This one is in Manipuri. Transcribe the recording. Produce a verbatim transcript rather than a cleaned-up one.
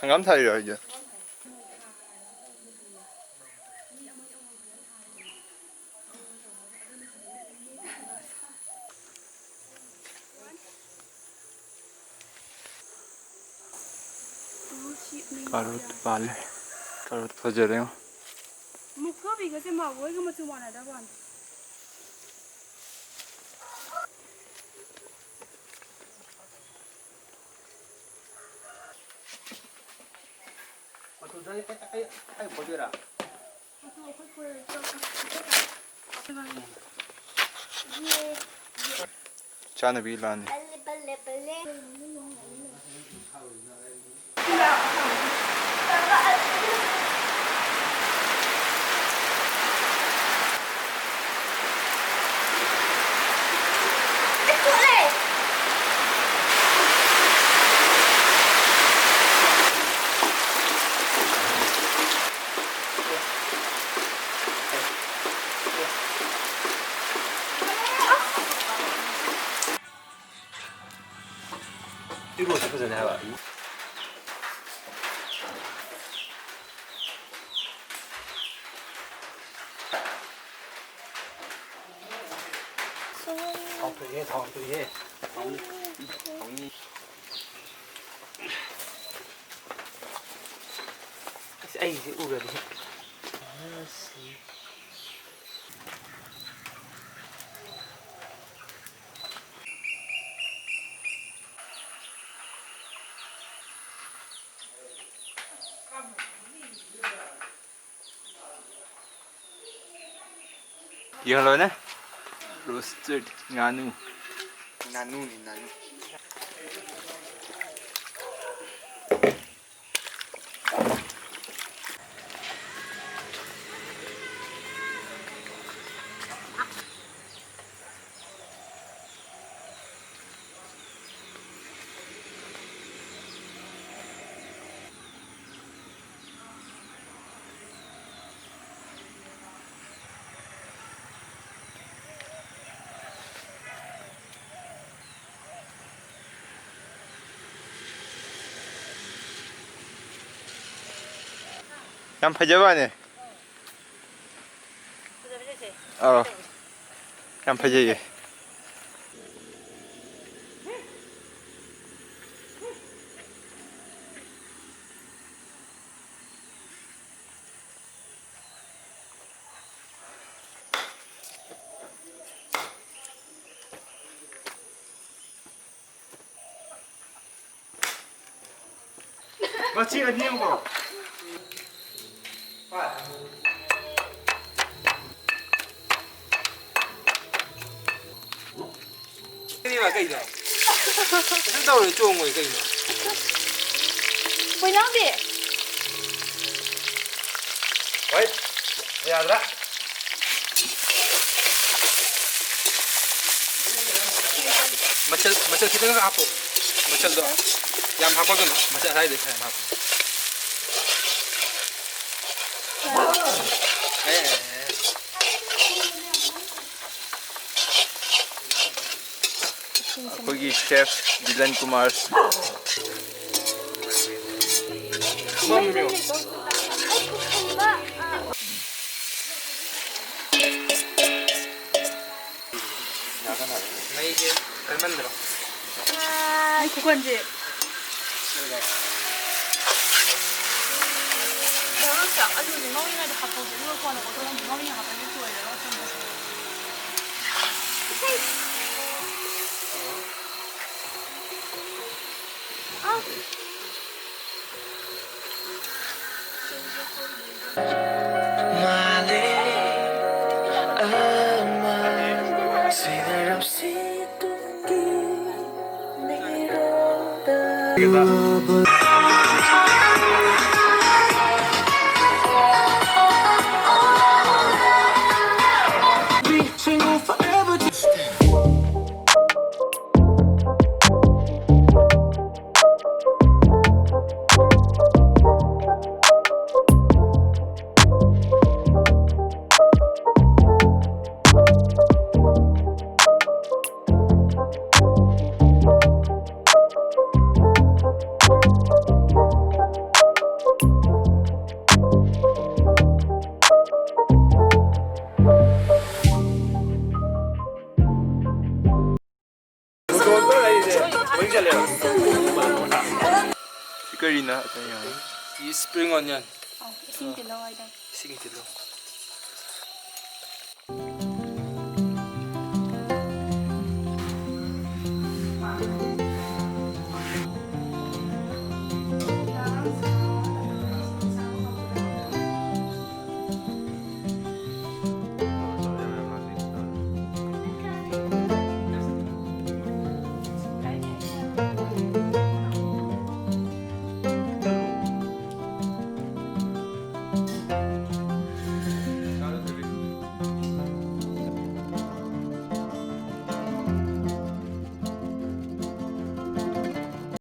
ꯍꯪꯒꯥꯝ ꯊꯥꯔꯤꯔꯣ ꯍꯥꯏꯁꯦ? ꯀꯥꯔꯣꯠ ꯄꯥꯜꯂꯦ꯫ ꯀꯥꯔꯣꯠ ꯐꯖꯔꯦ ꯌꯦꯡꯉꯣ꯫ ꯃꯨꯛꯊ꯭ꯔꯨꯕꯤꯒꯁꯦ ꯃꯥꯕꯣꯏꯒ ꯃꯆꯨ ꯃꯥꯟꯅꯗꯕ ꯋꯥꯅꯤ꯫ ꯃꯆꯨꯗꯣ ꯑꯩ, ꯑꯩ, ꯑꯩ ꯐꯣꯏꯗꯣꯏꯔꯥ? ꯆꯥꯅꯕꯤ ꯂꯥꯟꯅꯤ꯫ ꯏꯔꯣꯟꯁꯦ ꯐꯖꯅ ꯍꯥꯏꯕ꯫ ꯍꯥꯎꯇ꯭ꯔꯤꯍꯦ, ꯍꯥꯎꯇ꯭ꯔꯤꯍꯦ꯫ ꯍꯥꯎꯅꯤ, ꯍꯥꯎꯅꯤ꯫ ꯑꯁ, ꯑꯩꯁꯦ ꯎꯔꯗꯤ꯫ ꯑꯁ꯫ ꯌꯦꯡꯍꯜꯂꯣꯅꯦ꯫ Roasted ꯉꯥꯅꯨ꯫ ꯉꯥꯅꯨꯅꯤ, ꯉꯥꯅꯨ꯫ ꯌꯥꯝ ꯐꯖꯕꯅꯦ꯫ ꯑꯧ꯫ ꯌꯥꯝ ꯐꯖꯩꯌꯦ꯫ ꯃꯆꯦ ꯑꯅꯤ ꯑꯃ ꯄꯨꯔꯛꯑꯣ꯫ ꯀꯩꯅꯣ? ꯀꯩꯁꯨ ꯇꯧꯔꯣꯏ, ꯆꯣꯡꯉꯣꯏ ꯀꯩꯅꯣ? ꯕꯣꯏꯅꯥꯎꯗꯤ? ꯍꯣꯏ, ꯌꯥꯗ꯭ꯔꯥ? ꯃꯆꯜ, ꯃꯆꯜ ꯈꯤꯇꯪ ꯍꯥꯞꯄꯣ꯫ ꯃꯆꯜꯗꯣ ꯌꯥꯝ ꯍꯥꯞꯄꯛꯀꯅꯨ꯫ ꯃꯆꯜ ꯑꯁꯥꯏꯗꯩ ꯈꯔ ꯌꯥꯝ ꯍꯥꯞꯄꯣ꯫ ꯑꯦ, ꯑꯦ, ꯑꯦ꯫ ꯑꯩꯈꯣꯏꯒꯤ ꯆꯦꯐ ꯗꯤꯂꯟ ꯀꯨꯃꯥꯔ꯫ ꯃꯩꯁꯦ ꯀꯟꯃꯟꯗ꯭ꯔꯣ? ꯑꯩ ꯈꯨꯀꯟꯁꯦ꯫ ꯗꯥ ꯔꯣꯁꯇ ꯑꯂꯨꯁꯦ ꯉꯧꯔꯤꯉꯩꯗ ꯍꯥꯞꯄꯧꯁꯦ, ꯑꯗꯨꯒ ꯀꯣꯟꯅ ꯑꯣꯠꯊꯣꯛꯑꯒ ꯉꯧꯔꯤꯉꯩ ꯍꯥꯞꯄꯗꯤ ꯇꯣꯏꯔꯦ ꯔꯣꯁꯇ꯫ ꯁꯤ ꯀꯔꯤꯅ ꯑꯇꯩ ꯌꯥꯎꯔꯦ? ꯁꯤ spring onion꯫ ꯑꯧ, ꯏꯁꯤꯡ ꯇꯤꯜꯍꯧ ꯍꯥꯏꯗꯣ꯫ ꯏꯁꯤꯡ ꯇꯤꯜꯍꯧ꯫